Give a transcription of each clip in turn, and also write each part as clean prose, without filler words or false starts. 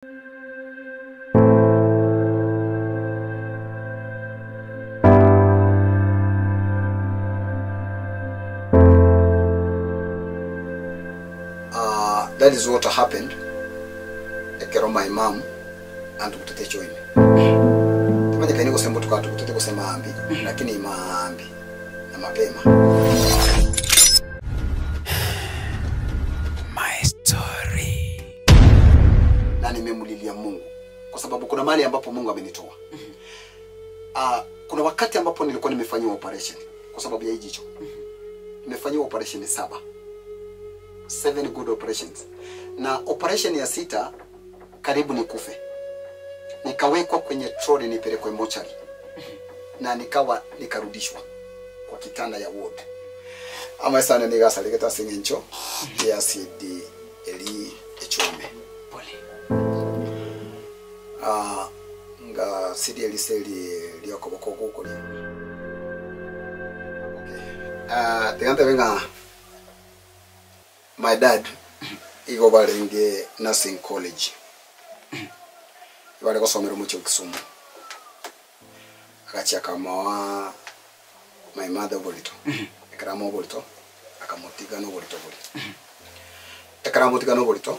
That is what happened. Ekero my mom antukutete choime. Tumanya kaini kusema tukatutete kusema ambi, lakini maambi na mapema. My story. Na nimemulilia Mungu kwa sababu kuna mahali ambapo Mungu amenitoa. Kuna wakati ambapo nilikuwa nimefanyiwa operation kwa sababu ya jicho. Nimefanyiwa operation 7. 7 good operations. Na operation ya 6 karibu nikufe. Nikawekwa kwenye trolley nipelekwe mochari. Na nikawa nikarudishwa kwa kitanda ya ward. Ama sana nigasaligeta singencho ya CD eli echome. Pole. Nga CD eli seli liokoboko kukoli. Okay. Tigante venga. My dad igo barenge nursing college. Ibale gosomera mu Kisumu. Agachia kama my mother bolito. Ekaramo bolito akamotiga no bolito boli. Ekaramo tiga no bolito.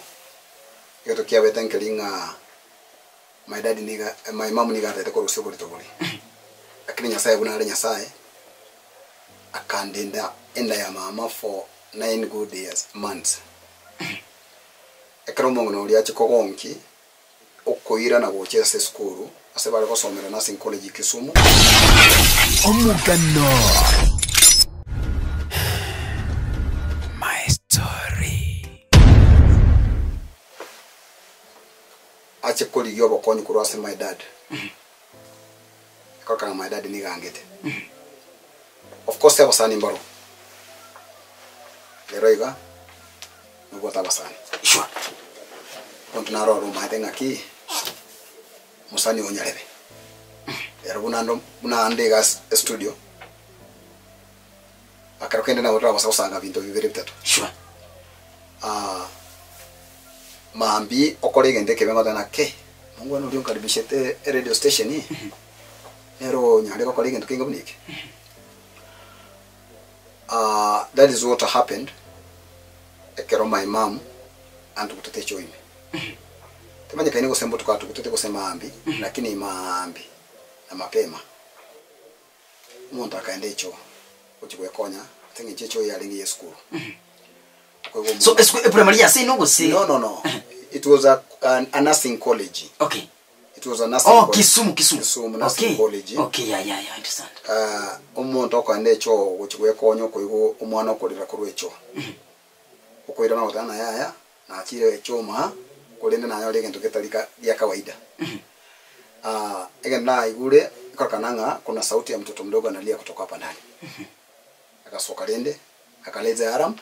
Yotokia betankelinga my dad niga my mom niga tete ko rusi bolito boli. Lakini Nyasaye buna ale Nyasaye akandenda enda ya mama for 9 good years, months. Ekero mongo no chikogonki okoira na gochesa skuru ase bale gosomera nursing college Kisumu. Omugano. My story. Ache koligyo bokonyi kurwase my dad. Kaka my dad ni gangete. Of course abasani mbaro. Lero iga nubwo tabasani. Sure. Kontu naro ruma tenga ki musani onyarebe. Lero bunando bunande ga studio. Akaro kende na watu basanga bintu bibere bitatu. Sure. Maambi okore gende kebe ngotana ke. Mungu ano ndio karibishete radio station ni. Lero nyare kokore gende kinga bunike. That is what happened. Ekero my mom antukutete choime. Tumanya kaini kusema tukatutete kusema ambi, lakini maambi na mapema. Umuntu akaenda icho uchigwekonya tingi chicho yalingi ye school. So primary ya say no go say. No. It was a nursing college. Okay. It was a nursing college. Kisumu. Kisumu nursing college. Okay, yeah, I understand. Umuntu akaenda icho uchigwekonya koigo umwana okorera kurwecho. Okoira na otana yaya na achire choma kulende nayo lege ntuketalika ya kawaida. Ege na igure kakananga kuna sauti ya mtoto mdogo analia kutoka hapa ndani. Akasoka lende akaleza alarm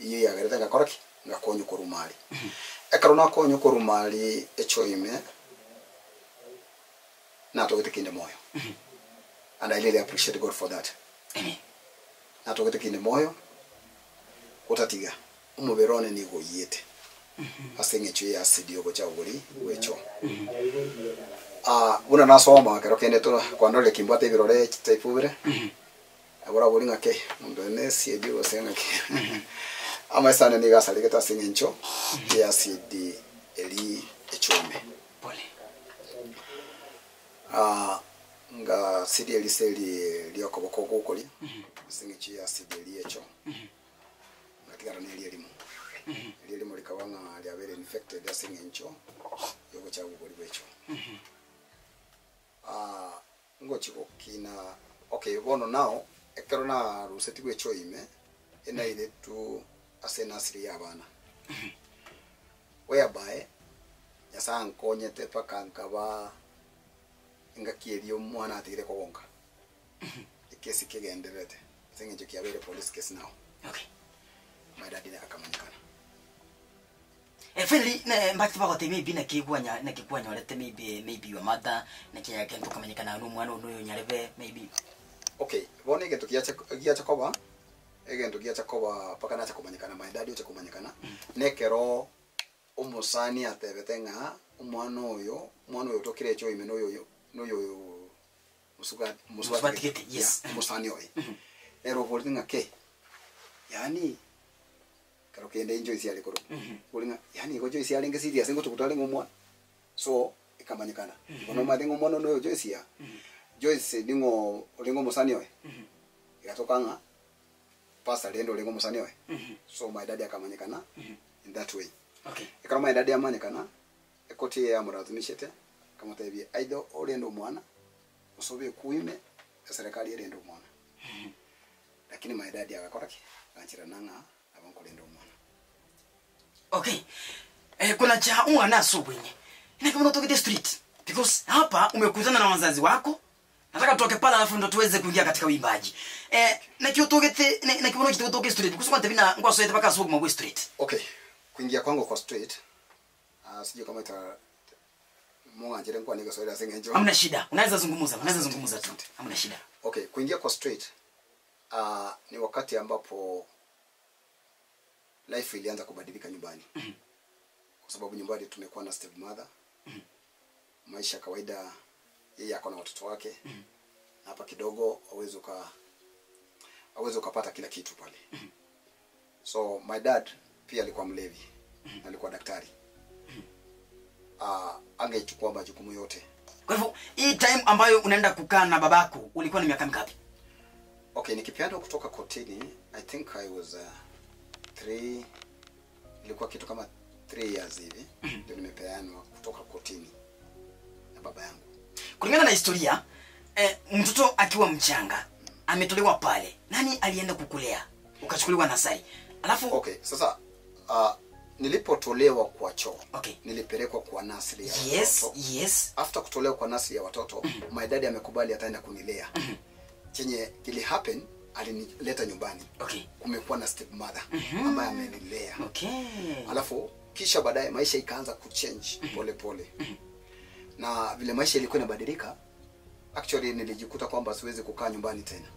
iyo yagereta ngakoraki ngakonyo korumali. Ekarona konyo korumali echo ime na togete kinde moyo. And I really appreciate God for that. Na togete kinde moyo utatiga umuberone nigo yete. Asenge chwe ya sidio gocha uguri wecho. Una nasoma kero kende to kwandole kimbwate birore chitaipubire. Abora bolinga ke mundu ne siedio senga ke. Ama sana niga saligeta singencho ya CD eli echome. Pole. Nga CD eli seli liokoboko kukoli. Singencho ya CD eli echo. Ngatigara ne eli elimu. Elimu likawanga liabere infected ya singencho yogocha uguri wecho. Ngochiko kina okay bono nao ekero na ruseti gwecho ime ena ile tu asena asiri ya bana. Whereby yasankonyete paka nkaba ngakierio mwana atigire kogonka. Ekesi kigenderete. Singencho kiabere police case now. Okay. My daddy akamanyikana. Finally, mbaki bagote maybe na kigwanya na kigwanya olete maybe your mother na kinya kento kamanyikana no mwana ono nyarebe maybe. Okay, bone gento kiacha koba egento kiacha koba paka nacha kumanyikana my daddy ocha kumanyikana nekero Omusani atebete ng'a omwana oyo tokire echo ime noyo noyo musuka Musuka, yes. Musani oyo. Ero boli ng'a ke. Yani karo kende Joyce yale koro. Boli ng'a yani go Joyce yale ngesiri asengo tukutale ngomwana. So ikamanyikana. Kono madengo mwana noyo Joyce ya. Joyce ningo olingo musani oyo. Ikatoka ng'a pastor lendo olingo musani oyo. So my daddy akamanyikana in that way. Okay. Ekero my daddy amanyikana ekoti ya murazimishete kamutebie aido olendo mwana usobe kuime serikali elendo mwana. Lakini my daddy akakora ki anchira nanga abankolendo mwana. Okay. Kuna cha umwana subwenye. Ina kama utoke street because hapa umekutana na wazazi wako. Nataka tutoke pale alafu ndo tuweze kuingia katika uimbaji. Na kiotogete na kibono kitoke street because kwanta bina ngwa soete paka sugu mwa street. Okay. Kuingia kwangu kwa street sijui kama ita Mungu anjere kwa niko swali asengenjo. Hamna shida. Unaweza zungumza tu. Hamna shida. Okay, kuingia kwa street ni wakati ambapo life ilianza kubadilika nyumbani. Kwa sababu nyumbani tumekuwa na stepmother. Maisha kawaida yeye ako na watoto wake. Na hapa kidogo hawezi ukapata kila kitu pale. So my dad pia alikuwa mlevi. Alikuwa daktari. Angechukua majukumu yote. Kwa hivyo hii time ambayo unaenda kukaa na babako ulikuwa na miaka mingapi? Okay, nikipeanwa kutoka kotini, I think I was 3, ilikuwa kitu kama 3 years hivi ndio nimepeanwa kutoka kotini na baba yangu. Kulingana na historia, mtoto akiwa mchanga ametolewa pale. Nani alienda kukulea? Ukachukuliwa na sai. Alafu okay, sasa nilipotolewa kwa choo, okay, nilipelekwa kwa nasri ya watoto. Yes, yes. After kutolewa kwa nasri ya watoto, my daddy amekubali ataenda kunilea. Chenye kili happen, alinileta nyumbani. Okay. Kumekuwa na stepmother ambaye amenilea. Okay. Alafu kisha baadaye maisha ikaanza kuchange pole pole. Na vile maisha ilikuwa inabadilika, actually nilijikuta kwamba siwezi kukaa nyumbani tena.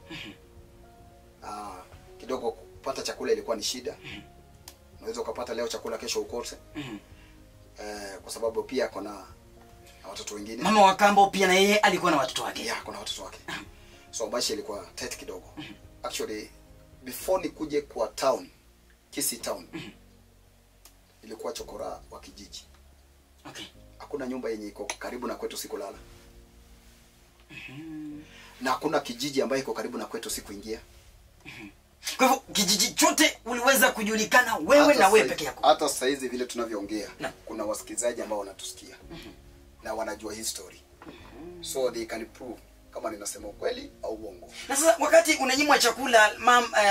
Kidogo kupata chakula ilikuwa ni shida. Unaweza ukapata leo chakula kesho ukose. Kwa sababu pia kuna watoto wengine. Mama wa kambo pia na yeye alikuwa na watoto wake. Yeah, kuna watoto wake. So maisha ilikuwa tight kidogo. Actually before nikuje kwa town, Kisii town, ilikuwa chokora wa kijiji. Okay. Hakuna nyumba yenye iko karibu na kwetu sikulala. Na hakuna kijiji ambayo iko karibu na kwetu sikuingia. Kwa hivyo kijiji chote uliweza kujulikana wewe na wewe peke yako. Hata sasa hizi vile tunavyoongea, kuna wasikizaji ambao wanatusikia. Na wanajua history. So they can prove kama ninasema ukweli au uongo. Na sasa wakati unanyimwa chakula,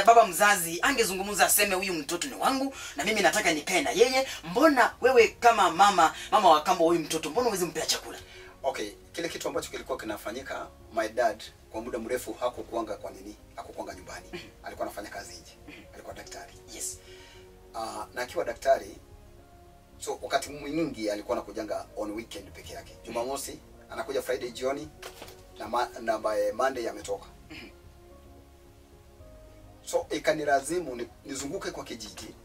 baba mzazi angezungumza aseme huyu mtoto ni wangu na mimi nataka nikae na yeye. Mbona wewe kama mama wa kambo huyu mtoto mbona huwezi mpea chakula? Okay, kile kitu ambacho kilikuwa kinafanyika, my dad kwa muda mrefu hakukuanga kwa nini? Hakukuanga nyumbani. Alikuwa anafanya kazi nje. Alikuwa daktari. Yes. Na akiwa daktari, so wakati mwingi alikuwa anakujanga on weekend peke yake. Jumamosi anakuja Friday jioni na by Monday ametoka. So ikanilazimu nizunguke kwa kijiji.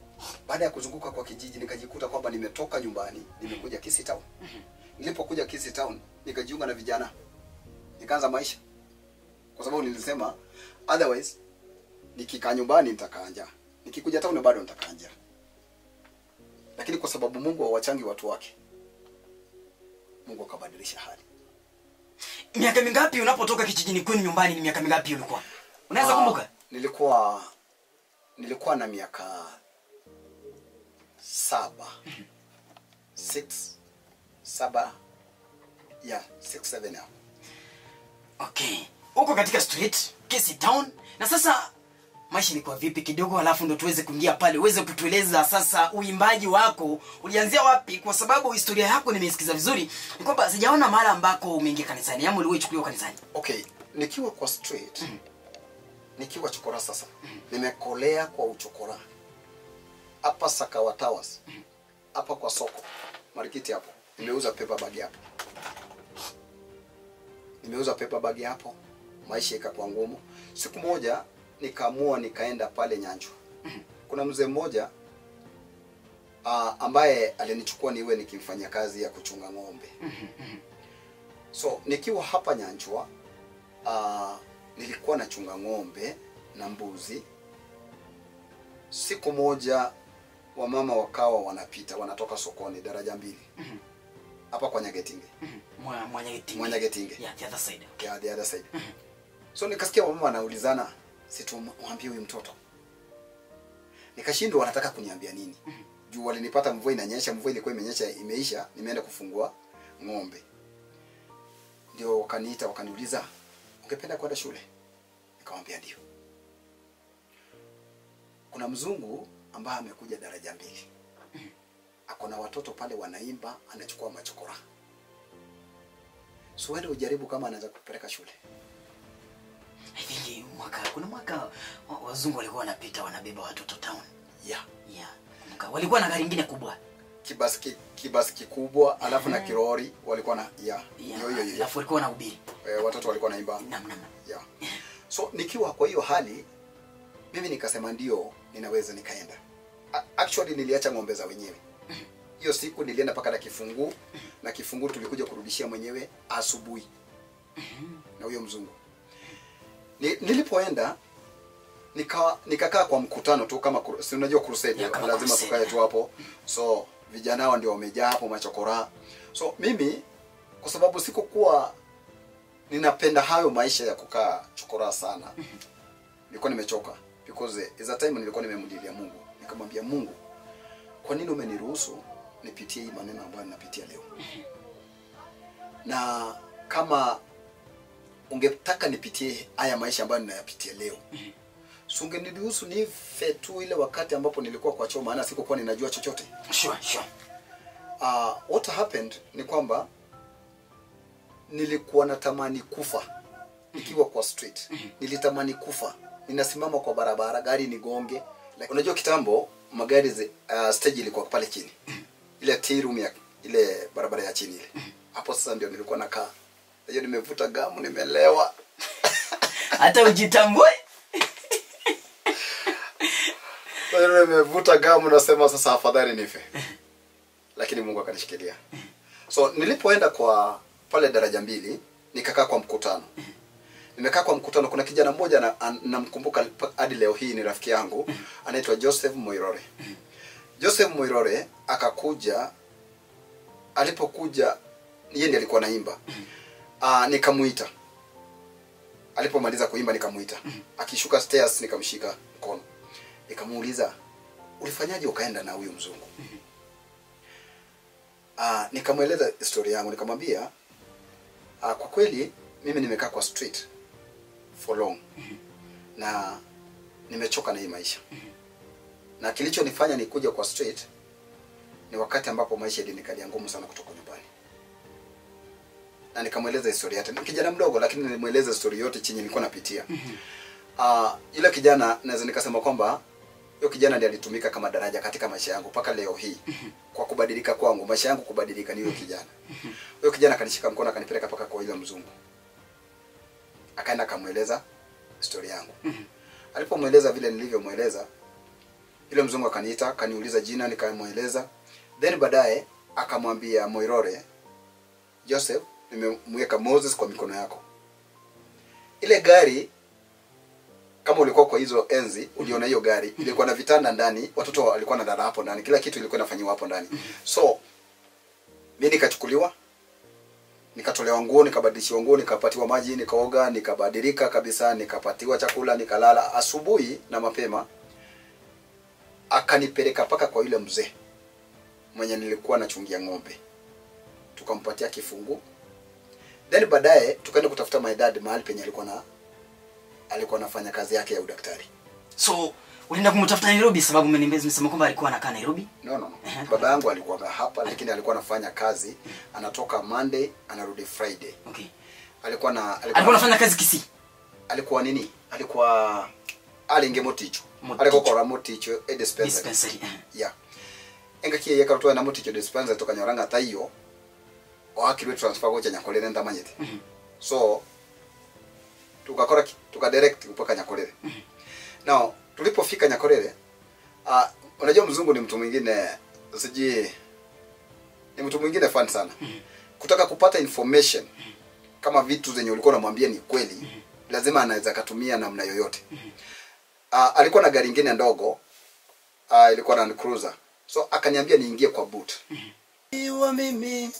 Baada ya kuzunguka kwa kijiji nikajikuta kwamba nimetoka nyumbani, nimekuja Kisii town. Nilipokuja Kisii town nikajiunga na vijana. Nikaanza maisha. Kwa sababu nilisema otherwise nikikaa nyumbani nitakaa njaa. Nikikuja town bado nitakaa njaa. Lakini kwa sababu Mungu hawachangi watu wake, Mungu akabadilisha hali. Miaka mingapi unapotoka kijijini kwenu nyumbani, ni miaka mingapi ulikuwa? Unaweza kumbuka? Nilikuwa na miaka 7. 6 7 yeah, 6 7 now. Okay. Uko katika street, Kisii town, na sasa maisha ilikuwa vipi kidogo, alafu ndo tuweze kuingia pale uweze kutueleza sasa uimbaji wako ulianzia wapi, kwa sababu historia yako nimeisikiza vizuri ni kwamba sijaona mahali ambako umeingia kanisani ama uliwahi kanisani. Okay, nikiwa kwa street, nikiwa chokora sasa. Nimekolea kwa uchokora. Hapa Sakawa Towers. Hapa kwa soko Marikiti hapo. Nimeuza paper bag hapo. Nimeuza paper bag hapo. Maisha ikakuwa ngumu. Siku moja nikaamua nikaenda pale Nyanjwa. Kuna mzee mmoja Ambaye alinichukua niwe nikimfanyia kazi ya kuchunga ng'ombe. So nikiwa hapa Nyanchwa, nilikuwa nachunga ng'ombe na mbuzi. Siku moja wamama wakawa wanapita, wanatoka sokoni daraja 2. Hapa kwa Nyagetinge. Mwanyagetinge. Yeah, the other side. Yeah, the other side. So nikasikia wamama wanaulizana, si tumwambie huyu mtoto. Nikashindwa wanataka kuniambia nini. Juu walinipata mvua inanyesha, mvua ilikuwa imenyesha imeisha, nimeenda kufungua ng'ombe. Ndio wakaniita wakaniuliza, ungependa kwenda shule? Nikamwambia ndio. Kuna mzungu ambaye amekuja daraja 2. Ako na watoto pale wanaimba, anachukua machokora. So wewe ujaribu kama anaweza kupeleka shule. I think kuna mwaka wazungu walikuwa wanapita wanabeba watoto town. Yeah. Yeah. Kumbuka walikuwa na gari nyingine kubwa. Kibasi kikubwa alafu na kirori walikuwa na yeah. Yo. Alafu walikuwa wanahubiri. Watoto walikuwa wanaimba. Naam. Yeah. So nikiwa kwa hiyo hali mimi nikasema ndio ninaweza nikaenda. Actually niliacha ng'ombe za wenyewe. Hiyo siku nilienda paka na kifungu, na kifungu tulikuja kurudishia mwenyewe asubuhi. Na huyo mzungu. Nilipoenda nikakaa kwa mkutano tu kama si unajua crusade, yeah, lazima tukae tu hapo. So vijana hao ndio wamejaa hapo machokora. So mimi kwa sababu sikukuwa ninapenda hayo maisha ya kukaa chokora sana. Nilikuwa nimechoka because as a time nilikuwa nimemlilia Mungu. Nikamwambia Mungu, kwa nini umeniruhusu nipitie hii maneno ambayo ninapitia leo? Na kama ungetaka nipitie haya maisha ambayo ninayapitia leo, so ungeniruhusu nife tu ile wakati ambapo nilikuwa kwa choo, maana sikukuwa ninajua chochote. Sure. What happened ni kwamba nilikuwa natamani kufa nikiwa kwa street. Nilitamani kufa. Ninasimama kwa barabara, gari nigonge. Like, unajua kitambo magari stage ilikuwa pale chini. Ile tea room ya ile barabara ya chini ile. Hapo sasa ndio nilikuwa nakaa. Hiyo nimevuta gamu, nimelewa. Hata ujitambue. Sasa nimevuta gamu nasema sasa afadhali nife. Lakini Mungu akanishikilia. So nilipoenda kwa pale daraja 2 nikakaa kwa mkutano. Nimekaa kwa mkutano, kuna kijana mmoja namkumbuka hadi leo hii, ni rafiki yangu, anaitwa Joseph Moirore. Joseph Moirore akakuja, alipokuja yeye ndiye alikuwa anaimba. Nikamuita. Alipomaliza kuimba nikamuita. Akishuka stairs nikamshika mkono. Nikamuuliza, ulifanyaje ukaenda na huyu mzungu? Nikamueleza story yangu, nikamwambia kwa kweli mimi nimekaa kwa street for long. Na nimechoka na hii maisha. Na kilichonifanya nikuje kwa street ni wakati ambapo maisha yalinikalia ngumu sana kutoka nyumbani. Na nikamweleza historia yake. Ni kijana mdogo lakini nilimueleza story yote chenye nilikuwa napitia. Yule kijana naweza nikasema kwamba yule kijana ndiye alitumika kama daraja katika maisha yangu mpaka leo hii. Kwa kubadilika kwangu, maisha yangu kubadilika ni yule kijana. Yule kijana akanishika mkono akanipeleka mpaka kwa yule mzungu. Akaenda akamueleza story yangu. Alipomueleza vile nilivyomueleza, yule mzungu akaniita, akaniuliza jina, nikamueleza. Then baadaye akamwambia Moirore, Joseph, nimemweka Moses kwa mikono yako. Ile gari kama ulikuwa kwa hizo enzi, uliona hiyo gari ilikuwa na vitanda ndani, watoto walikuwa na dada hapo ndani, kila kitu ilikuwa inafanywa hapo ndani. So mimi nikachukuliwa, nikatolewa nguo, nikabadilishiwa nguo, nikapatiwa maji, nikaoga, nikabadilika kabisa, nikapatiwa chakula, nikalala. Asubuhi na mapema akanipeleka paka kwa yule mzee mwenye nilikuwa nachungia ng'ombe. Tukampatia kifungu. Then baadaye tukaenda kutafuta my dad mahali penye alikuwa anafanya kazi yake ya udaktari. So ulienda kumtafuta Nairobi sababu umesema kwamba alikuwa anakaa Nairobi? No. Baba yangu alikuwa hapa lakini alikuwa anafanya kazi, anatoka Monday anarudi Friday. Okay. Alikuwa anafanya kazi Kisii. Alikuwa nini? Alikuwa alinge moticho. Alikuwa kwa moticho e dispensary. Yeah. Engakie yakarotoa na moticho dispensary tokanyoranga taiyo. Wakirwe transfer gocha Nyakorere ndamanyete. So tukakora tukadirect mpaka Nyakorere. Now tulipofika Nyakorere, unajua mzungu ni mtu mwingine sijui ni mtu mwingine fan sana. Kutaka kupata information kama vitu zenye ulikuwa unamwambia ni kweli, lazima anaweza katumia namna yoyote. Alikuwa na gari nyingine ndogo, ilikuwa Land Cruiser. So akaniambia niingie kwa boot. Iwa mimi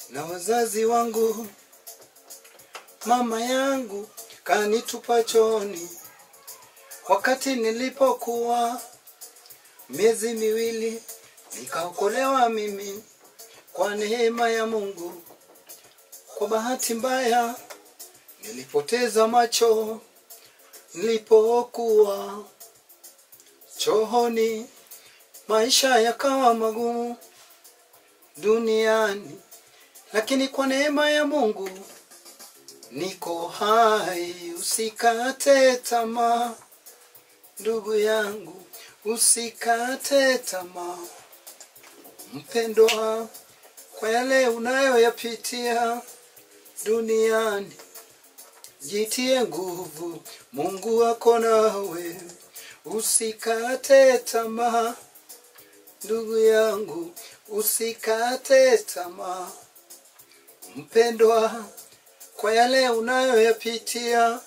na wazazi wangu, mama yangu kanitupa chooni wakati nilipokuwa miezi 2, nikaokolewa mimi kwa neema ya Mungu. Kwa bahati mbaya nilipoteza macho nilipokuwa chooni, maisha yakawa magumu duniani, lakini kwa neema ya Mungu niko hai. Usikate tamaa ndugu yangu, usikate tamaa mpendwa, kwa yale unayoyapitia duniani. Jitie nguvu, Mungu ako nawe. Usikate tamaa ndugu yangu, usikate tamaa mpendwa, kwa yale unayoyapitia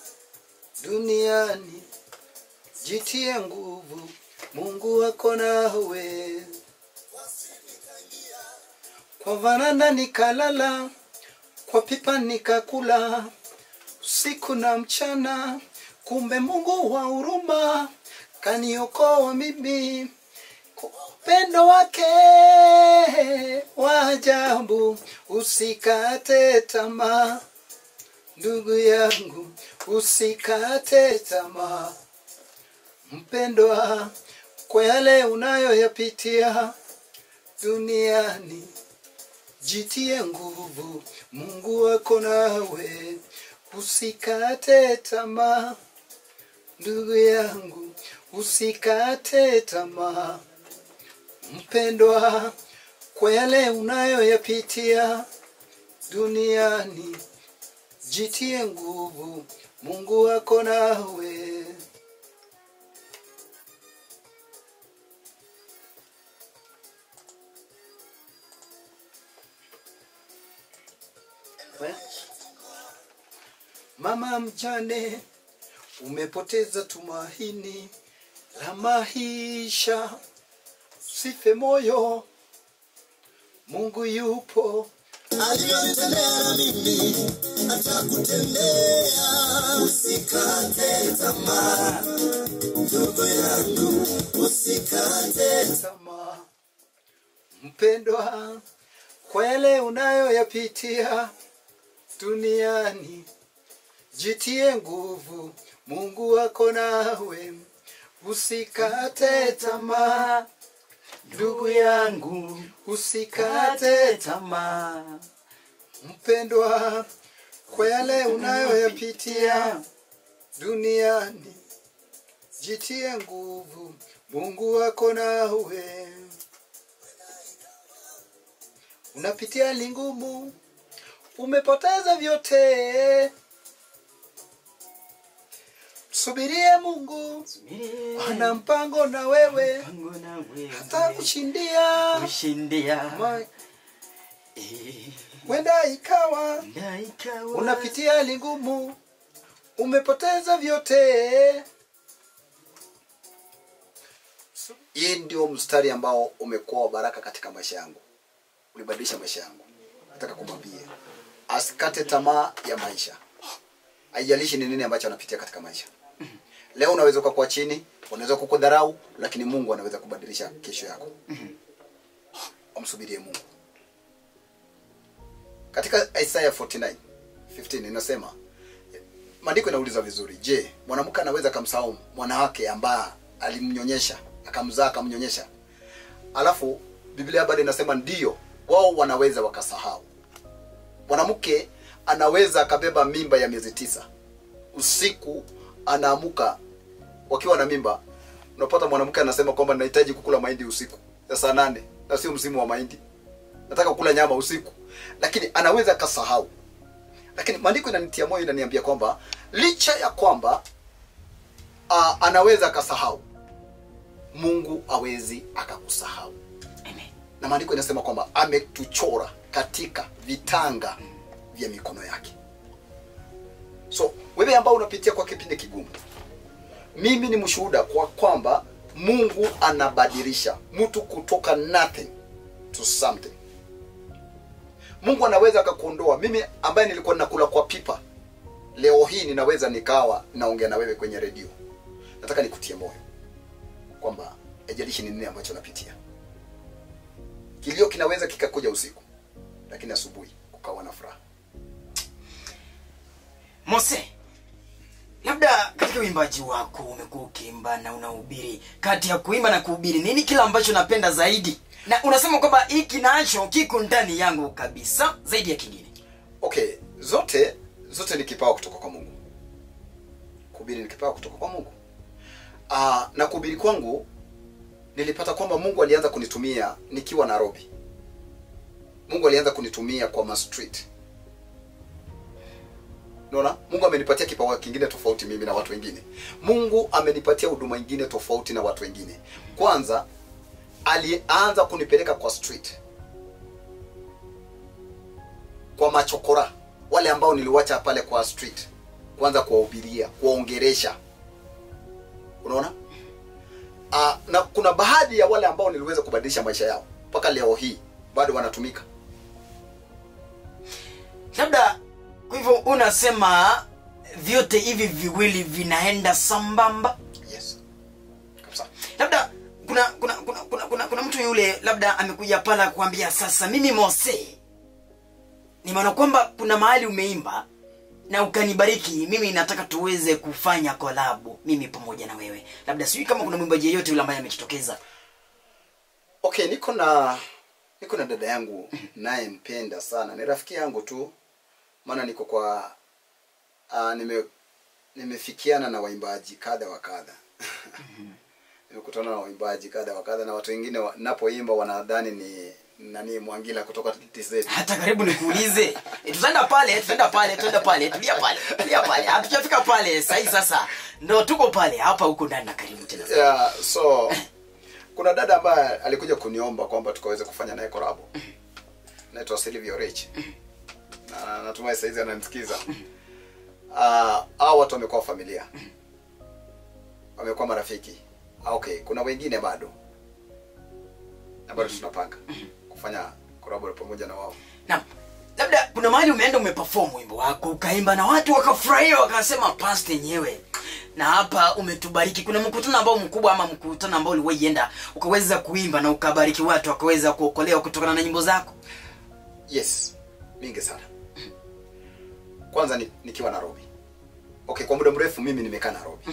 duniani. Jitie nguvu, Mungu ako nawe. Kwa varanda nikalala, kwa pipa nikakula, usiku na mchana, kumbe Mungu wa huruma kaniokoa mimi kwa upendo wake wa ajabu. Usikate tamaa ndugu yangu, usikate tamaa mpendwa, kwa yale unayoyapitia duniani. Jitie nguvu, Mungu ako nawe. Usikate tamaa ndugu yangu, usikate tamaa mpendwa, kwa yale unayoyapitia duniani. Jitie nguvu, Mungu ako nawe. Mama mjane, umepoteza tumaini la maisha, usife moyo, Mungu yupo. Aliyonitendea mimi atakutendea. Usikate tamaa ndugu yangu, usikate tamaa mpendwa, kwa yale unayoyapitia duniani. Jitie nguvu, Mungu ako nawe. Usikate tamaa ndugu yangu, usikate tamaa mpendwa, kwa yale unayoyapitia duniani. Jitie nguvu, Mungu ako nawe. Unapitia hali ngumu, umepoteza vyote, subirie Mungu, ana mpango na wewe, hata kushindia. Wenda ikawa unapitia hali ngumu, umepoteza vyote. Hii ndio mstari ambao umekuwa baraka katika maisha yangu, ulibadilisha maisha yangu. Nataka kumwambia asikate tamaa ya maisha. Haijalishi ni nini ambacho anapitia katika maisha. Leo unaweza kuwa chini, unaweza kukudharau, lakini Mungu anaweza kubadilisha kesho yako. Umsubirie Mungu. Katika Isaiah 49:15 inasema, maandiko inauliza vizuri, je, mwanamke anaweza kumsahau mwanawake ambaye alimnyonyesha, akamzaa akamnyonyesha? Alafu Biblia bado inasema ndio, wao wanaweza wakasahau. Mwanamke anaweza akabeba mimba ya miezi 9. Usiku anaamuka wakiwa na mimba, unapata mwanamke anasema kwamba ninahitaji kukula mahindi usiku ya saa 8, na sio msimu wa mahindi. Nataka kukula nyama usiku. Lakini anaweza akasahau. Lakini maandiko inanitia moyo, inaniambia kwamba licha ya kwamba anaweza akasahau, Mungu hawezi akakusahau. Amen. Na maandiko inasema kwamba ametuchora katika vitanga vya mikono yake. So wewe ambao unapitia kwa kipindi kigumu, mimi ni mshuhuda kwa kwamba Mungu anabadilisha mtu kutoka nothing to something. Mungu anaweza akakuondoa. Mimi ambaye nilikuwa nakula kwa pipa, leo hii ninaweza nikawa naongea na wewe kwenye redio. Nataka nikutie moyo kwamba haijalishi ni nini ambacho napitia. Kilio kinaweza kikakuja usiku, lakini asubuhi kukawa na furaha. Mose, labda katika uimbaji wako umekuwa ukiimba na unahubiri. Kati ya kuimba na kuhubiri, nini kila ambacho napenda zaidi? Na unasema kwamba hiki nacho kiko ndani yangu kabisa zaidi ya kingine. Okay, zote ni kipawa kutoka kwa Mungu. Kuhubiri ni kipawa kutoka kwa Mungu. Na kuhubiri kwangu nilipata kwamba Mungu alianza kunitumia nikiwa Nairobi. Mungu alianza kunitumia kwa ma street. Unaona? Mungu amenipatia kipawa kingine tofauti mimi na watu wengine. Mungu amenipatia huduma nyingine tofauti na watu wengine. Kwanza alianza kunipeleka kwa street, kwa machokora wale ambao niliwacha pale kwa street, kwanza kuwahubiria, kuwaongeresha. Unaona? Na kuna baadhi ya wale ambao niliweza kubadilisha maisha yao mpaka leo hii bado wanatumika. Labda kwa hivyo unasema vyote hivi viwili vinaenda sambamba? Yes. Kabisa. Labda kuna mtu yule labda amekuja pala kuambia sasa mimi Mose, ni maana kwamba kuna mahali umeimba na ukanibariki, mimi nataka tuweze kufanya collab mimi pamoja na wewe. Labda sijui kama kuna mwimbaji yeyote yule ambaye amejitokeza. Okay, niko na dada yangu naye mpenda sana. Ni rafiki yangu tu. Maana niko kwa nimefikiana na waimbaji kadha wa kadha. Nimekutana na waimbaji kadha wa kadha na watu wengine napoimba wanadhani ni nani Mwangila kutoka TZ. Hata karibu nikuulize. Tutaenda pale, tulia pale. Hatujafika pale sasa sasa. Ndio tuko pale hapa huko ndani na karibu tena. Yeah, so kuna dada ambaye alikuja kuniomba kwamba tukaweze kufanya naye collab. Naitwa Silvio Rich. Na natumai sasa hizi ananisikiza. Hao watu wamekuwa familia. Wamekuwa marafiki. Okay, kuna wengine bado. Na bado tunapanga kufanya collab pamoja na wao. Naam. Labda kuna mahali umeenda umeperform wimbo wako, ukaimba na watu wakafurahia wakasema past yenyewe. Na hapa umetubariki. Kuna mkutano ambao mkubwa ama mkutano ambao uliwahi ukaweza kuimba na ukabariki watu wakaweza kuokolewa kutokana na nyimbo zako? Yes, mingi sana. Kwanza nikiwa Nairobi. Okay, kwa muda mrefu mimi nimekaa Nairobi.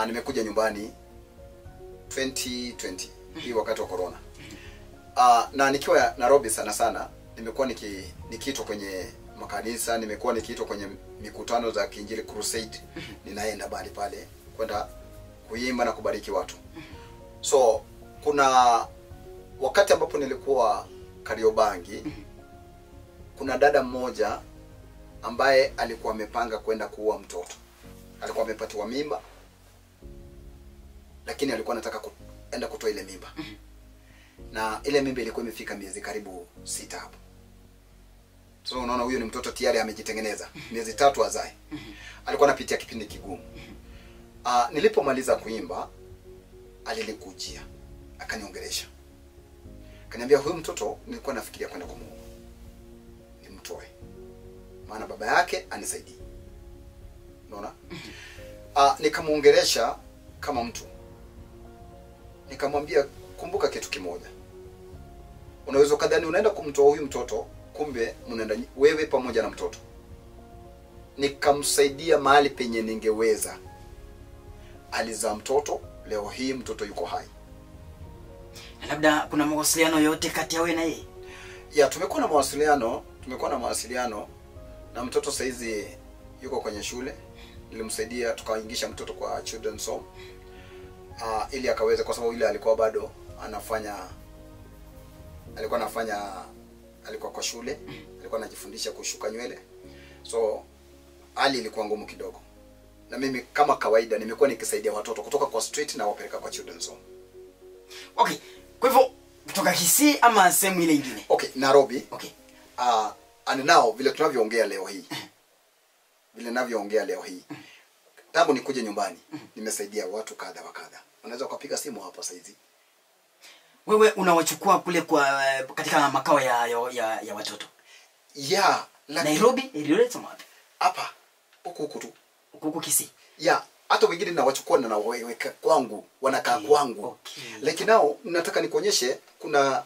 Nimekuja nyumbani 2020, hii wakati wa corona. Na nikiwa Nairobi sana sana nimekuwa nikiitwa kwenye makanisa, nimekuwa nikiitwa kwenye mikutano za Kiinjili crusade. Ninaenda bali pale kwenda kuimba na kubariki watu. So kuna wakati ambapo nilikuwa Kariobangi, kuna dada mmoja ambaye alikuwa amepanga kwenda kuua mtoto. Alikuwa amepatiwa mimba, lakini alikuwa anataka kuenda kutoa ile mimba. Na ile mimba ilikuwa imefika miezi karibu 6 hapo. So unaona huyo ni mtoto tayari amejitengeneza. Miezi 3 azae. Alikuwa anapitia kipindi kigumu. Nilipomaliza kuimba, alinikujia, akaniongelesha. Akaniambia huyu mtoto nilikuwa nafikiria kwenda kumuua, nimtoe, maana baba yake anisaidie. Unaona? Nikamuongelesha kama mtu. Nikamwambia kumbuka kitu kimoja. Unaweza kadhani unaenda kumtoa huyu mtoto, kumbe mnaenda wewe pamoja na mtoto. Nikamsaidia mahali penye ningeweza. Alizaa mtoto, leo hii mtoto yuko hai. Na labda kuna mawasiliano yote kati ya wewe na yeye? Ya, tumekuwa na mawasiliano na mtoto saizi yuko kwenye shule. Nilimsaidia tukaingisha mtoto kwa children's home. Ili akaweze, kwa sababu ile alikuwa bado alikuwa kwa shule, alikuwa anajifundisha kushuka nywele. So hali ilikuwa ngumu kidogo. Na mimi kama kawaida nimekuwa nikisaidia watoto kutoka kwa street na wapeleka kwa children's home. Okay, kwa hivyo Kutoka Kisii ama sehemu ile nyingine? Okay, Nairobi. Okay. And now vile tunavyoongea leo hii. Vile ninavyoongea leo hii. Tangu nikuje nyumbani, nimesaidia watu kadha wa kadha. Unaweza ukapiga simu hapa saizi. Wewe unawachukua kule kwa katika makao ya watoto. Yeah, Nairobi, Eldoret ama wapi? Hapa huku tu. Huku Kisii. Yeah, hata wengine nawachukua na nawaweka kwangu, wanakaa kwangu. Okay. Lakini nao nataka nikuonyeshe kuna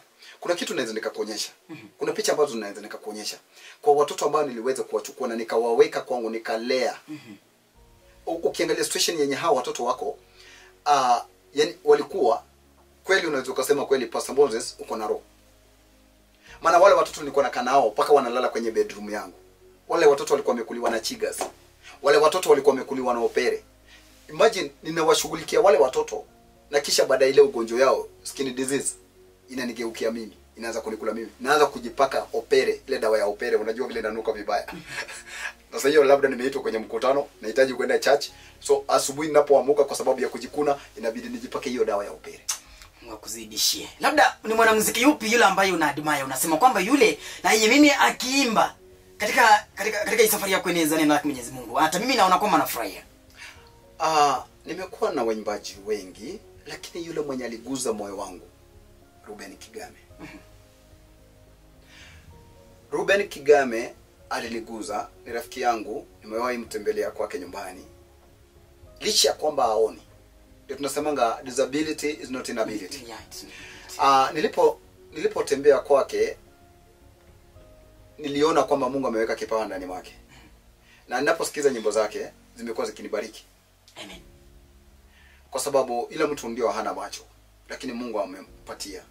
kitu naweza nikakuonyesha. Kuna picha ambazo naweza nikakuonyesha. Kwa watoto ambao niliweza kuwachukua na nikawaweka kwangu nikalea. Ukiangalia situation yenye hao watoto wako, yani walikuwa kweli, unaweza ukasema kweli Pastor Moses uko na roho. Maana wale watoto nilikuwa nakaa nao mpaka wanalala kwenye bedroom yangu. Wale watoto walikuwa wamekuliwa na chigas. Wale watoto walikuwa wamekuliwa na opere. Imagine ninawashughulikia wale watoto na kisha baada ile ugonjwa yao skin disease inanigeukia mimi, inaanza kunikula mimi. Naanza kujipaka opere, ile dawa ya opere, unajua vile inanuka vibaya. Sasa hiyo labda nimeitwa kwenye mkutano, nahitaji kwenda church. So asubuhi ninapoamka kwa sababu ya kujikuna inabidi nijipake hiyo dawa ya opere. Mungu akuzidishie. Labda ni mwanamuziki yupi yule ambaye una admire, unasema kwamba yule na yeye mimi akiimba katika katika safari ya kueneza neno la Mwenyezi Mungu, hata mimi naona kwamba nafurahia? Nimekuwa na waimbaji wengi, lakini yule mwenye aliguza moyo wangu Ruben Kigame. Ruben Kigame aliniguza, ni rafiki yangu, nimewahi mtembelea kwake nyumbani. Licha ya kwamba haoni. Ndio tunasemanga disability is not inability. Yeah, nilipotembea kwake niliona kwamba Mungu ameweka kipawa ndani mwake. Na ninaposikiza nyimbo zake zimekuwa zikinibariki. Amen. Kwa sababu ile mtu ndio hana macho, lakini Mungu amempatia.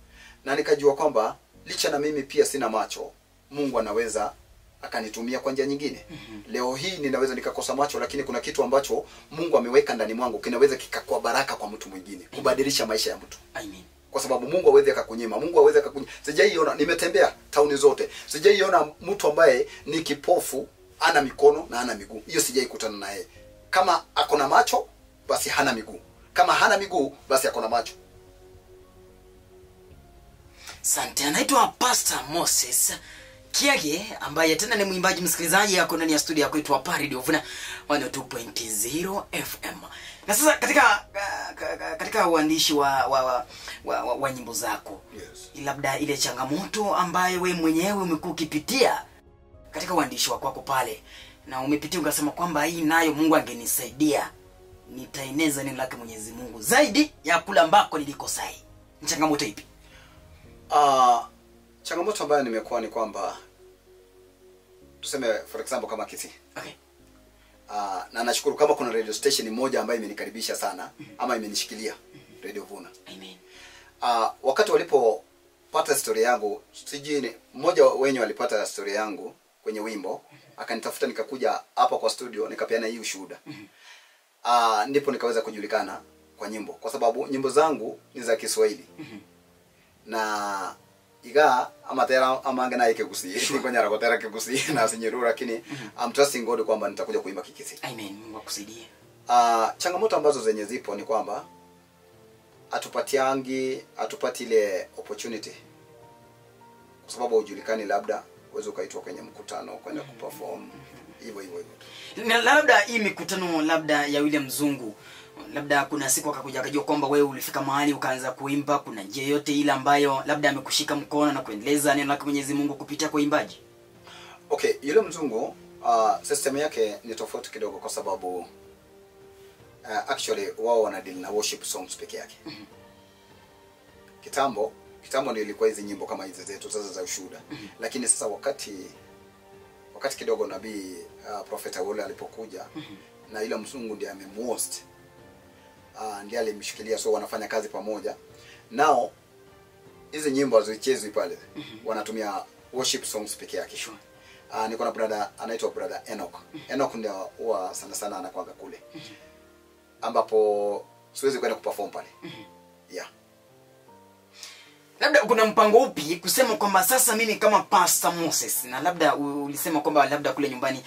Na nikajua kwamba licha na mimi pia sina macho, Mungu anaweza akanitumia kwa njia nyingine. Leo hii ninaweza nikakosa macho, lakini kuna kitu ambacho Mungu ameweka ndani mwangu kinaweza kikakuwa baraka kwa mtu mwingine, kubadilisha maisha ya mtu. Amen. Kwa sababu Mungu hawezi akakunyima, Mungu hawezi akakunyima. Sijaiona, nimetembea tauni zote, sijaiona mtu ambaye ni kipofu, ana mikono na ana miguu. Hiyo sijaikutana naye. Kama ako na macho basi hana miguu. Kama hana miguu basi ako na macho. Asante. Anaitwa Pastor Moses Kiage ambaye tena ni mwimbaji msikilizaji, yako ndani ya studio ya kwetu hapa Radio Vuna 102.0 FM. Na sasa katika uandishi wa nyimbo zako, yes, labda ile changamoto ambayo we mwenyewe umekuwa ukipitia katika uandishi wako pale, na umepitia ukasema kwamba hii nayo Mungu angenisaidia nitaeneza neno lake Mwenyezi Mungu zaidi ya kula ambako nilikosai, ni changamoto ipi? Changamoto ambayo nimekuwa ni kwamba tuseme for example kama Kisii. Okay. Na nashukuru kama kuna radio station moja ambayo imenikaribisha sana ama imenishikilia, Radio Vuna. Amen. Wakati walipopata story yangu, sijui mmoja wenyu alipata story yangu kwenye wimbo, akanitafuta nikakuja hapa kwa studio nikapeana hii ushuhuda. Ndipo nikaweza kujulikana kwa nyimbo, kwa sababu nyimbo zangu ni za Kiswahili. Na iga amatera amange na ikigusi nikonyara kotera kigusi na sinyuru, lakini I'm trusting God kwamba nitakuja kuimba Kikisi. Amen. Mungu akusaidie. Changamoto ambazo zenye zipo ni kwamba hatupati ile opportunity, kwa sababu hujulikani, labda uweze ukaitwa kwenye mkutano kwenda kuperform hivyo hivyo hivyo. Na labda hii mikutano labda ya yule mzungu, labda kuna siku akakuja akajua kwamba wewe ulifika mahali ukaanza kuimba, kuna njia yote ile ambayo labda amekushika mkono na kuendeleza neno lake Mwenyezi Mungu kupitia kwa uimbaji? Okay, yule mzungu system yake ni tofauti kidogo, kwa sababu actually wao wana deal na worship songs peke yake. Kitambo ndio ilikuwa hizi nyimbo kama hizi zetu sasa za ushuhuda. Lakini sasa wakati kidogo nabii Prophet Awole alipokuja, na yule mzungu ndiye amemhost, ndiye alimshikilia, so wanafanya kazi pamoja. Nao hizi nyimbo hazichezwi pale. Wanatumia worship songs peke yake. Sure. Niko na brother anaitwa brother Enoch. Enoch ndiye huwa sana sana anakuanga kule. Ambapo siwezi kwenda kuperform pale. Yeah. Labda kuna mpango upi kusema kwamba sasa mimi kama Pastor Moses, na labda ulisema kwamba labda kule nyumbani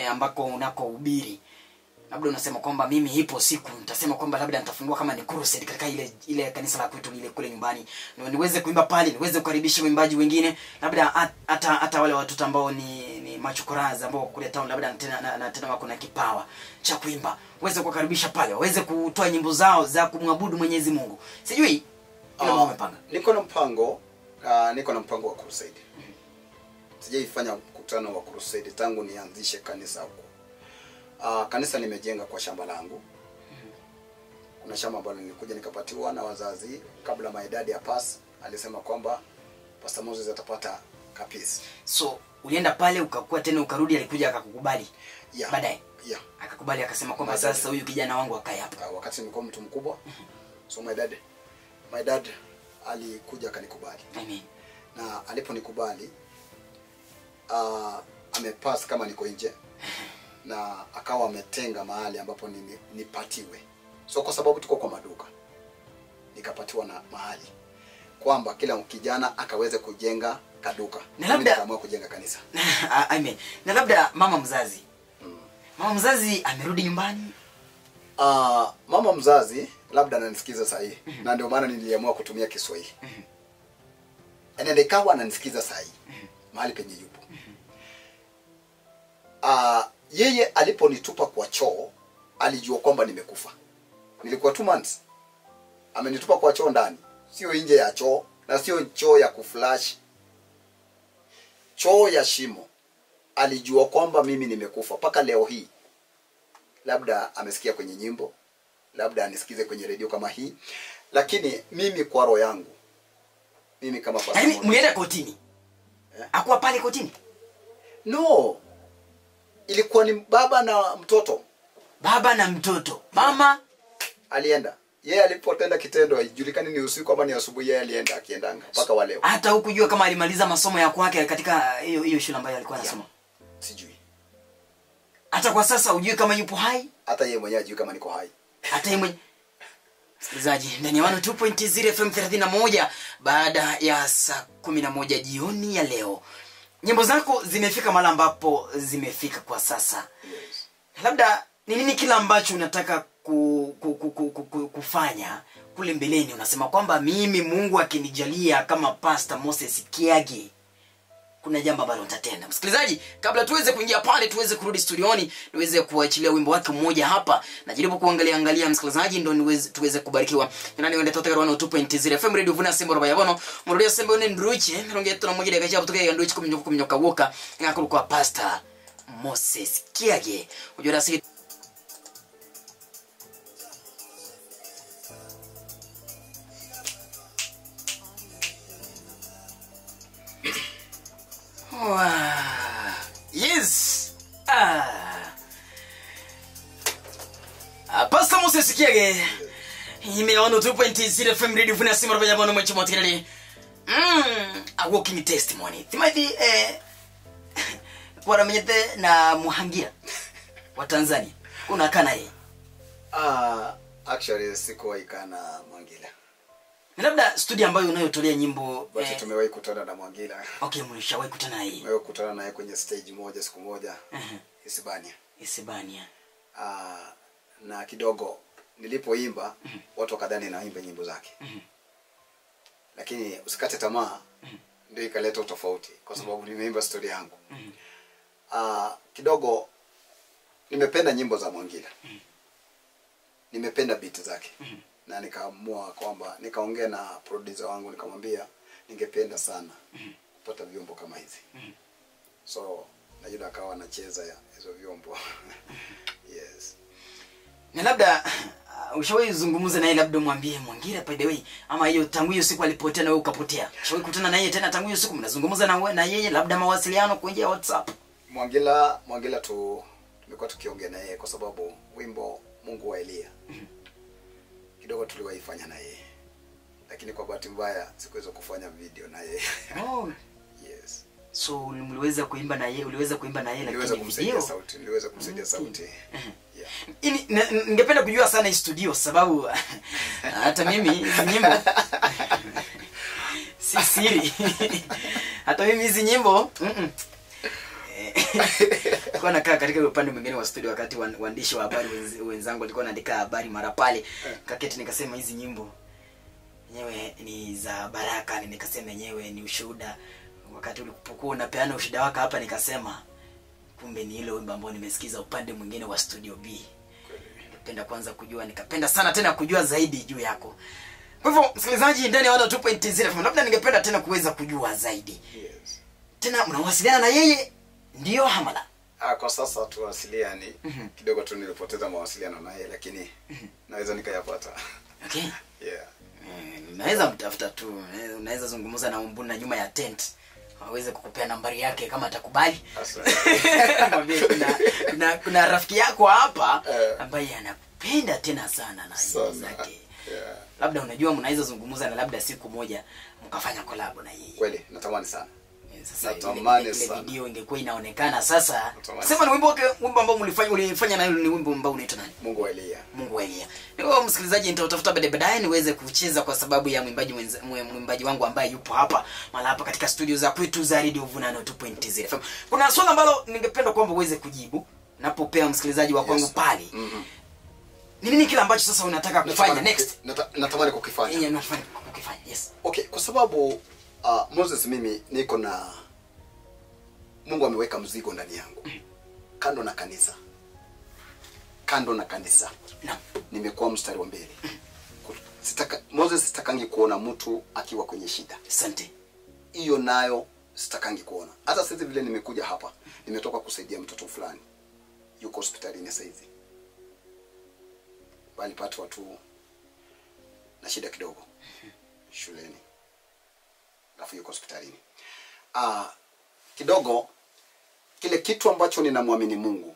ambako unakohubiri Labda unasema kwamba mimi ipo siku nitasema kwamba labda nitafungua kama ni crusade katika ile kanisa la kwetu ile kule nyumbani, na niweze kuimba pale, niweze kukaribisha waimbaji wengine, labda hata wale watoto ambao ni machokoraza ambao kule town labda na tena wako na kipawa cha kuimba, uweze kuwakaribisha pale, waweze kutoa nyimbo zao za kumwabudu Mwenyezi Mungu. Sijui kile umepanga. Niko na mpango, niko na mpango wa crusade. Sijaifanya mkutano wa crusade tangu nianzishe kanisa huko. Kanisa nimejenga kwa shamba langu. Kuna shamba ambalo nilikuja nikapatiwa na wazazi kabla my dad ya pass, alisema kwamba Pastor Moses atapata kapisi. So ulienda pale ukakuwa tena ukarudi, alikuja akakukubali. Yeah. Baadaye. Yeah. Akakubali akasema kwamba sasa huyu kijana wangu akae hapa. Wakati nilikuwa mtu mkubwa. So my dad alikuja akanikubali. Amen. Na aliponikubali amepass kama niko nje. Na akawa ametenga mahali ambapo nipatiwe. So kwa sababu tuko kwa maduka, nikapatiwa na mahali kwamba kila kijana akaweze kujenga kaduka. Na labda nikaamua kujenga kanisa. Amen. Na labda mama mzazi. Mama mzazi amerudi nyumbani? Mama mzazi labda ananisikiza saa hii. Na ndio maana niliamua kutumia Kiswahili. Na nikawa ananisikiza saa hii mahali penye yupo. Yeye aliponitupa kwa choo alijua kwamba nimekufa. Nilikuwa 2 months. Amenitupa kwa choo ndani, sio nje ya choo, na sio choo ya kuflash, choo ya shimo. Alijua kwamba mimi nimekufa. Paka leo hii labda amesikia kwenye nyimbo, labda anisikize kwenye radio kama hii, lakini mimi kwa roho yangu, mimi kama pastor. Yaani mlienda kotini? Hakuwa pale kotini? No. Ilikuwa ni baba na mtoto. Baba na mtoto. Mama alienda. Yeye alipotenda kitendo haijulikani ni usiku ama ni asubuhi, yeye alienda akiendanga mpaka wa leo. Hata hukujua kama alimaliza masomo ya kwake katika hiyo shule ambayo alikuwa anasoma. Sijui. Hata kwa sasa hujui kama yupo hai? Hata yeye mwenyewe hajui kama niko hai. Hata yeye mwenyewe. Msikilizaji, ndani ya 102.0 FM 31 baada ya saa 11 jioni ya leo. Nyimbo zako zimefika mahali ambapo zimefika kwa sasa. Yes. Labda ni nini kila ambacho unataka kufanya kule mbeleni? Unasema kwamba mimi Mungu akinijalia kama Pastor Moses Kiage kuna jambo ambalo nitatenda. Msikilizaji, kabla tuweze kuingia pale, tuweze kurudi studioni, niweze kuachilia wimbo wake mmoja hapa. Najaribu kuangalia angalia msikilizaji, ndio tuweze kubarikiwa. Nani wende tote karwana 2.0 FM Radio Vuna Sembo roba yabono. Murudia Sembo ne ndruche, ronge tuna moja dakika chapo tukaye ndruche kumnyoka kumnyoka woka. Ngakuru kwa Pastor Moses Kiage. Ujora sisi Wow. Yes. Pastor Moses Kiage. Imeona 2.0 FM Radio Vuna Simba roba yabono mwachi motikali. A walking testimony. Timothy kwa ramenyete na Muhangira wa Tanzania. Kuna kana yeye. Actually sikuwahi kana Mwangila. Na labda studio ambayo unayotolea nyimbo basi tumewahi kutana na Mwangila. Okay, mlishawahi kutana naye. Tumewahi kutana naye kwenye stage moja siku moja. Isibania. Isibania. Na kidogo nilipoimba watu wakadhani naimba nyimbo zake. Lakini usikate tamaa ndio ikaleta utofauti kwa sababu nimeimba story yangu. Kidogo nimependa nyimbo za Mwangila. Nimependa beat zake. Na nikaamua kwamba nikaongea na producer wangu nikamwambia ningependa sana kupata vyombo kama hizi. So na yule akawa anacheza hizo vyombo. Yes. Na labda ushawahi zungumza naye, labda mwambie Mwangira by the way, ama hiyo tangu hiyo siku alipotea na wewe ukapotea. Ushawahi kutana naye tena tangu hiyo siku mnazungumza na yeye labda mawasiliano kwa njia ya WhatsApp? Mwangila tumekuwa tukiongea na yeye kwa sababu wimbo Mungu wa Elia kidogo tuliwaifanya na yeye. Lakini kwa bahati mbaya sikuweza kufanya video na yeye. Oh. Yes. So mliweza kuimba na yeye, uliweza kuimba na yeye lakini video sauti, niliweza kumsaidia sauti. Yeah. Ningependa kujua sana hii studio sababu hata mimi hizi nyimbo si siri. Hata mimi hizi nyimbo Nilikuwa nakaa katika upande mwingine wa studio wakati waandishi wa habari wenzangu walikuwa wanaandika habari mara pale. Kaketi nikasema hizi nyimbo yenyewe ni za baraka, nikasema yenyewe ni ushuhuda. Wakati ulipokuwa unapeana ushuhuda wako hapa nikasema kumbe ni ile wimbo ambao nimesikiza upande mwingine wa studio B. Ningependa kwanza kujua, nikapenda sana tena kujua zaidi juu yako. Kwa hivyo msikilizaji, ndani ya 102.0 labda ningependa tena kuweza kujua zaidi. Yes. Tena mnawasiliana na yeye ndio Hamala? Kwa sasa tuwasiliani. Kidogo tu nilipoteza mawasiliano naye, lakini naweza nikayapata. Okay. Yeah. Naweza mtafuta tu, unaweza zungumza na Ombuna nyuma ya tent. Aweze kukupea nambari yake kama atakubali. Mwambie kuna rafiki yako hapa ambaye anapenda tena sana na nyimbo zake. Yeah. Labda unajua mnaweza zungumza na labda siku moja mkafanya collab na yeye. Kweli natamani sana. Sasa ile video ingekuwa inaonekana sasa. Sema ni wimbo wake, wimbo ambao ulifanya na ni wimbo ambao unaitwa nani? Mungu wa Elia. Mungu wa Elia. Niwa msikilizaji, nitautafuta baadaye niweze kucheza kwa sababu ya mwimbaji wangu ambaye yupo hapa mara hapa katika studio za kwetu za Radio Vunano 2.0 FM. Kuna swali ambalo ningependa kwamba uweze kujibu napopea msikilizaji wa kwangu pale. Ni nini kile ambacho sasa unataka kufanya next? Natamani kukifanya. Yeah, natamani kukifanya. Yes. Okay, kwa sababu Moses, mimi niko na Mungu ameweka mzigo ndani yangu. Kando na kanisa. Kando na kanisa. Naam. Nimekuwa mstari wa mbele. Moses, sitakangi kuona mtu akiwa kwenye shida. Asante. Hiyo nayo sitakangi kuona. Hata sasa vile nimekuja hapa, nimetoka kusaidia mtoto fulani. Yuko hospitalini sasa hivi. Walipatwa tu na shida kidogo shuleni. Alafu yuko hospitalini. Kidogo kile kitu ambacho ninamwamini Mungu,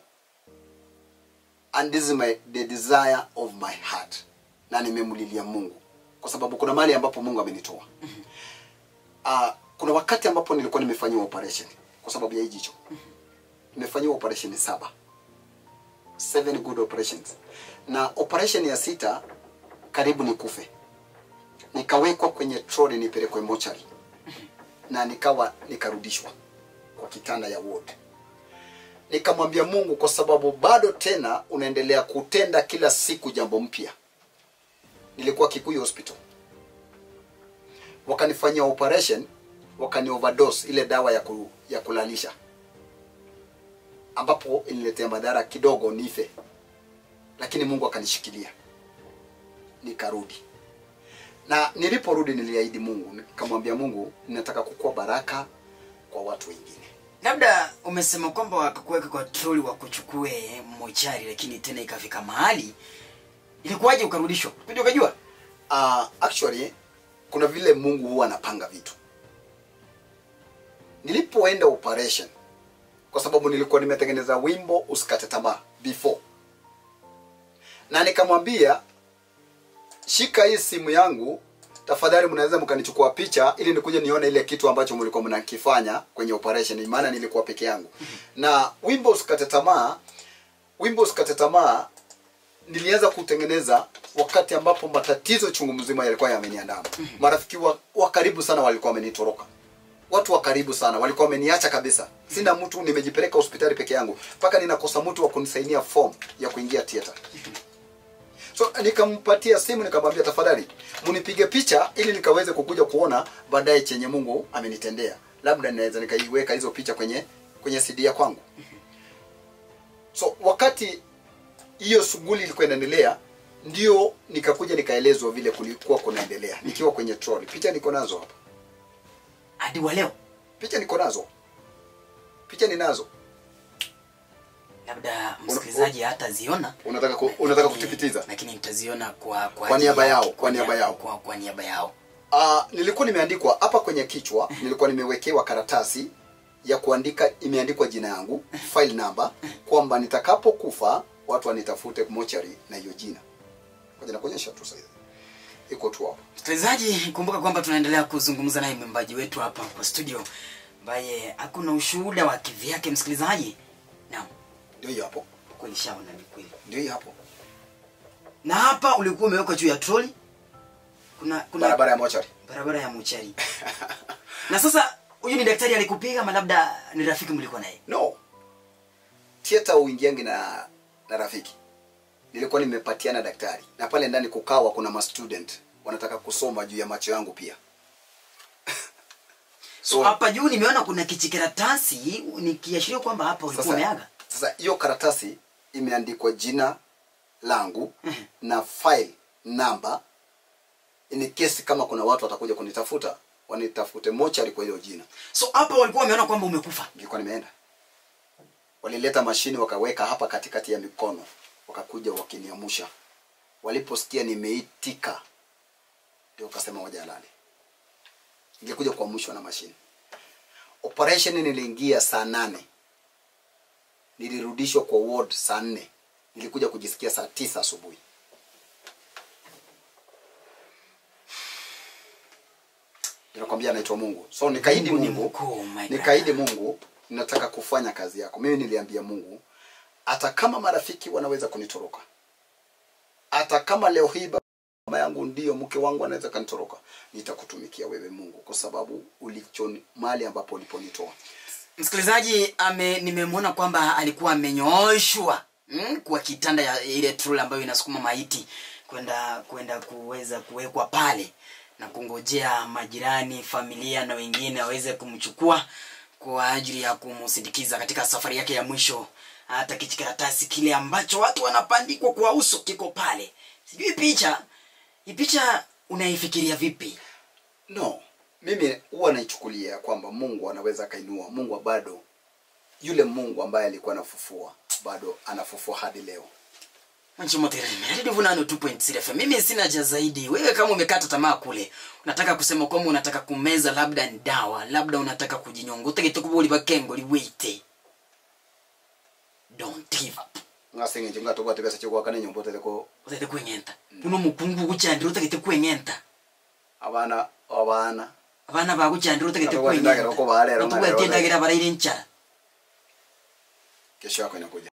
and this is the desire of my heart, na nimemlilia Mungu kwa sababu kuna mahali ambapo Mungu amenitoa. Kuna wakati ambapo nilikuwa nimefanyiwa operation kwa sababu ya jicho. Nimefanyiwa operation 7. 7 good operations. Na operation ya 6 karibu nikufe. Nikawekwa kwenye trolley nipelekwe mochari. Na nikarudishwa kwa kitanda ya ward. Nikamwambia Mungu, kwa sababu bado tena unaendelea kutenda kila siku jambo mpya. Nilikuwa Kikuyu Hospital. Wakanifanyia operation, wakani overdose ile dawa ya kulalisha, ambapo ililetea madhara kidogo nife. Lakini Mungu akanishikilia. Nikarudi. Na niliporudi niliahidi Mungu, nikamwambia Mungu ninataka kukua baraka kwa watu wengine. Labda umesema kwamba wakakuweka kwa troli wakuchukue mochari, lakini tena ikafika mahali ilikuwaje ukarudishwa? Kuja ukajua? Actually kuna vile Mungu huwa anapanga vitu. Nilipoenda operation, kwa sababu nilikuwa nimetengeneza wimbo Usikate Tamaa before. Na nikamwambia shika hii simu yangu, tafadhali mnaweza mkanichukua picha ili nikuje nione ile kitu ambacho mlikuwa mnakifanya kwenye operation, maana nilikuwa peke yangu. Na wimbo Usikate Tamaa, wimbo Usikate Tamaa nilianza kutengeneza wakati ambapo matatizo chungu mzima yalikuwa yameniandama. Marafiki wa karibu sana walikuwa wamenitoroka. Watu wa karibu sana walikuwa wameniacha kabisa. Sina mtu, nimejipeleka hospitali peke yangu mpaka ninakosa mtu wa kunisainia form ya kuingia theater. So nikampatia simu nikamwambia tafadhali mnipige picha ili nikaweze kukuja kuona baadaye chenye Mungu amenitendea. Labda ninaweza nikaiweka hizo picha kwenye CD ya kwangu. So wakati hiyo shughuli ilikuwa inaendelea, ndio nikakuja nikaelezwa vile kulikuwa kunaendelea nikiwa kwenye trolley. Picha niko nazo hapa. Hadi wa leo picha niko nazo. Picha ninazo. Labda msikilizaji hataziona. Unataka kutipitiza? Lakini nitaziona kwa niaba yao, kwa niaba yao. Kwa niaba yao. Nilikuwa nimeandikwa hapa kwenye kichwa, nilikuwa nimewekewa karatasi ya kuandika, imeandikwa jina yangu, file number, kwamba nitakapokufa watu wanitafute mochari na hiyo jina. Ngoja nakuonyesha tu sasa. Iko tu hapo. Msikilizaji, kumbuka kwamba tunaendelea kuzungumza naye mwimbaji wetu hapa kwa studio ambaye hakuna ushuhuda wa kivyake msikilizaji. Naam. Ndio hiyo hapo. Kweli shaona ni kweli. Ndio hiyo hapo. Na hapa ulikuwa umewekwa juu ya trolley. Kuna barabara ya mochari. Barabara ya mochari. Na sasa huyu ni daktari alikupiga ama labda ni rafiki mlikuwa naye? No. Theater uingiangi na rafiki. Nilikuwa nimepatiana daktari. Na pale ndani kukawa kuna ma student wanataka kusoma juu ya macho yangu pia. So hapa juu nimeona kuna kichikaratasi nikiashiria kwamba hapa ulikuwa umeaga. Sasa hiyo karatasi imeandikwa jina langu na file number, in case kama kuna watu watakuja kunitafuta wanitafute mochari kwa hiyo jina. So hapa walikuwa wameona kwamba umekufa. Nilikuwa nimeenda. Walileta mashini wakaweka hapa katikati ya mikono, wakakuja wakiniamusha. Waliposikia nimeitika ndio wakasema waje alale. Ningekuja kuamshwa na mashini. Operation niliingia saa 8. Nilirudishwa kwa ward saa 4. Nilikuja kujisikia saa 9 asubuhi. Ninakwambia anaitwa Mungu. So nikaidi Mungu. Nikaidi Mungu, nataka kufanya kazi yako. Mimi niliambia Mungu, hata kama marafiki wanaweza kunitoroka, hata kama leo hii baba yangu ndio mke wangu anaweza kanitoroka, nitakutumikia wewe Mungu kwa sababu ulichoni mahali ambapo uliponitoa. Msikilizaji, nimemwona kwamba alikuwa amenyooshwa kwa kitanda ya ile troli ambayo inasukuma maiti kwenda kuweza kuwekwa pale na kungojea majirani, familia na wengine waweze kumchukua kwa ajili ya kumsindikiza katika safari yake ya mwisho. Hata kichikaratasi kile ambacho watu wanapandikwa kwa uso kiko pale. Sijui picha, hii picha unaifikiria vipi? No, mimi huwa naichukulia kwamba Mungu anaweza kainua. Mungu bado yule Mungu ambaye alikuwa anafufua bado anafufua hadi leo. Mwanzo 2.0 FM. Mimi sina haja zaidi. Wewe kama umekata tamaa kule, unataka kusema kwamba unataka kumeza labda ndawa, labda unataka kujinyonga, utegete kubuli bakengo liwite. Don't give up. Ngasenge njinga tobwa tebesa chokwa kana nyombo teleko. Utete kwengenta. Uno mukungu kuchandira utegete kwengenta. Abana Abana baguchandira utegete kwengenta. Tubwa tendagira baraire nchara. Kesho yako inakuja.